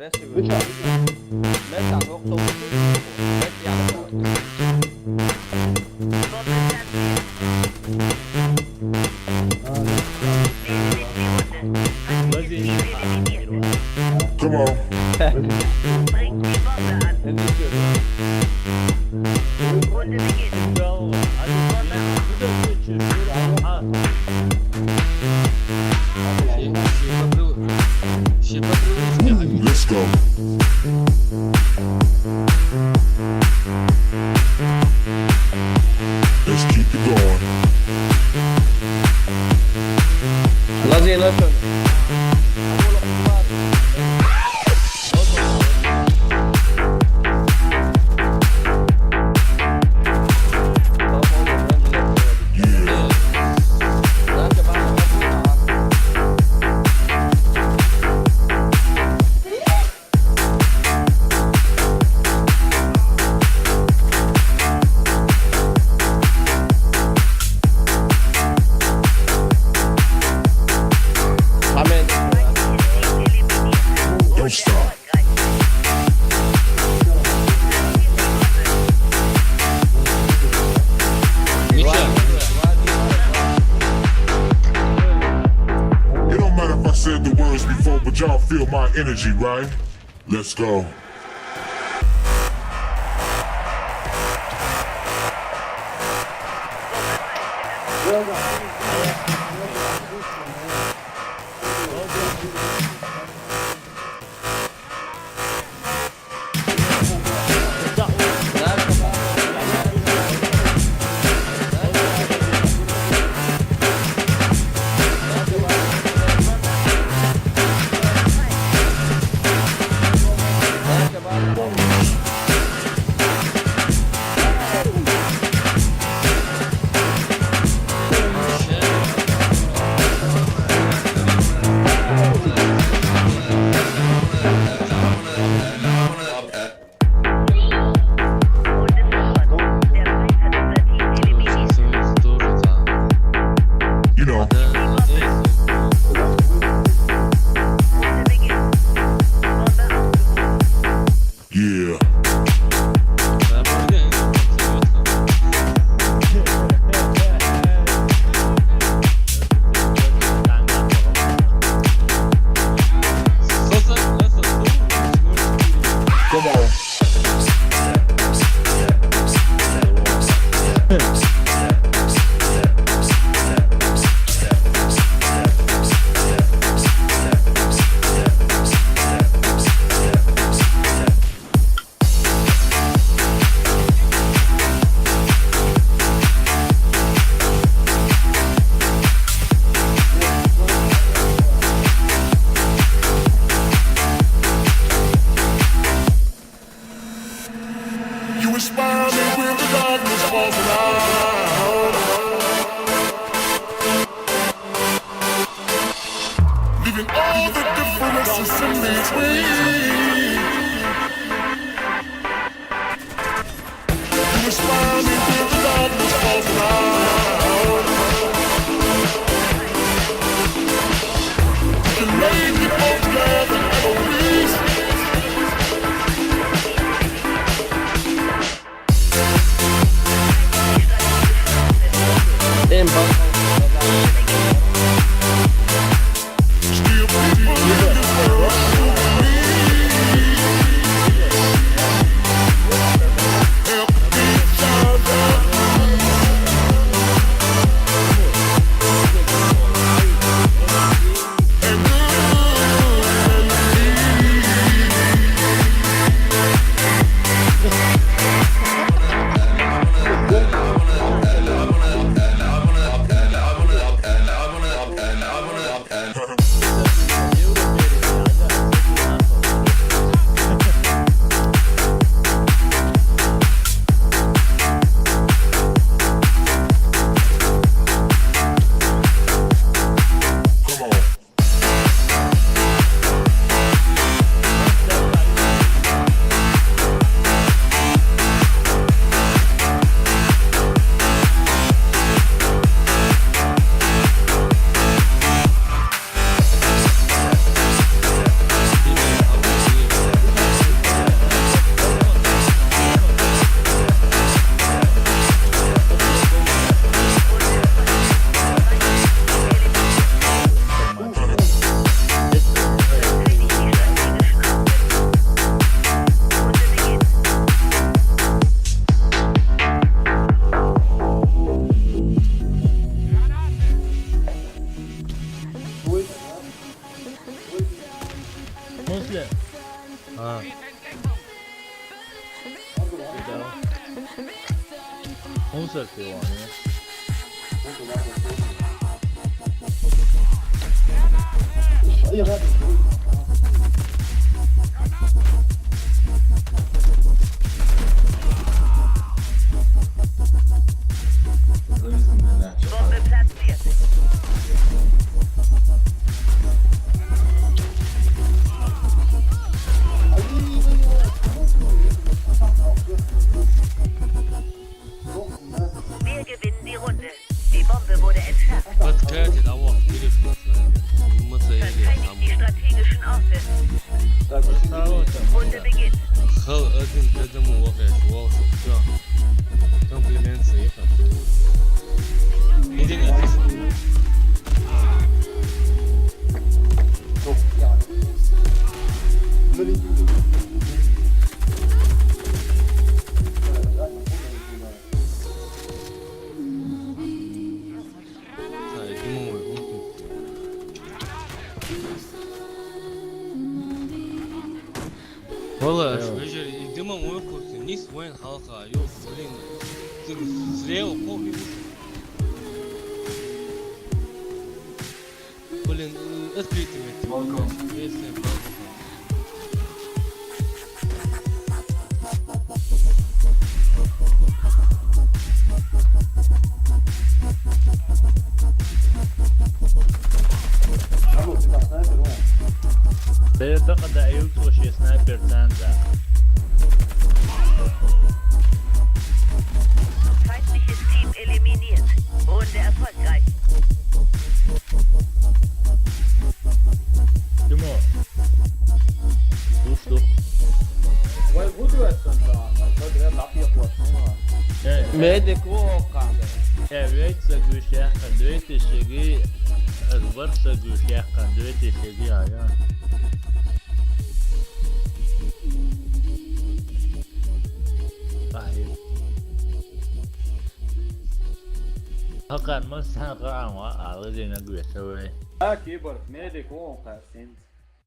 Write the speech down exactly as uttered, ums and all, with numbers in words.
Come on. Let's go. Let's keep it going. Don't stop. It don't matter if I said the words before, but y'all feel my energy, right? Let's go. You know. Yeah. Come on. You inspire me when the darkness falls around, leaving all the differences in between. You inspire me when the darkness falls around, you can lay me both together and always. Sırf bir var ya. Bombe platziert. Wir gewinnen die Runde. Die Bombe wurde entschärft. Wat krijgt dit allemaal? Hier is wat. Je moet ze hier Verteidigt die strategischen Orte. Runde beginnt. Хал один к одному вообще. Все. Комплимент заехал. Иди на. Вала, вежер, идима мой курсы, низ вайн халка, ё, блин, ты слева, похуй. Блин, открытый мет. Балкон. Если балкон. Biri bir qada ayıl tuşu sniper tanza. Feindliches Team eliminiert. Runde erfolgreich. Kim o? Dur dur. Why would you have some time? Like, what the hell, I'll be a force. He, Medic, o kanka. he, wait sa güç yakın, wait işigi, wait sa güç yakın, wait işigi ya ya. Ay. Hakan mı sen kan var, ağır yine güçlü ve. Ah, keyboard, medic, o kanka, since.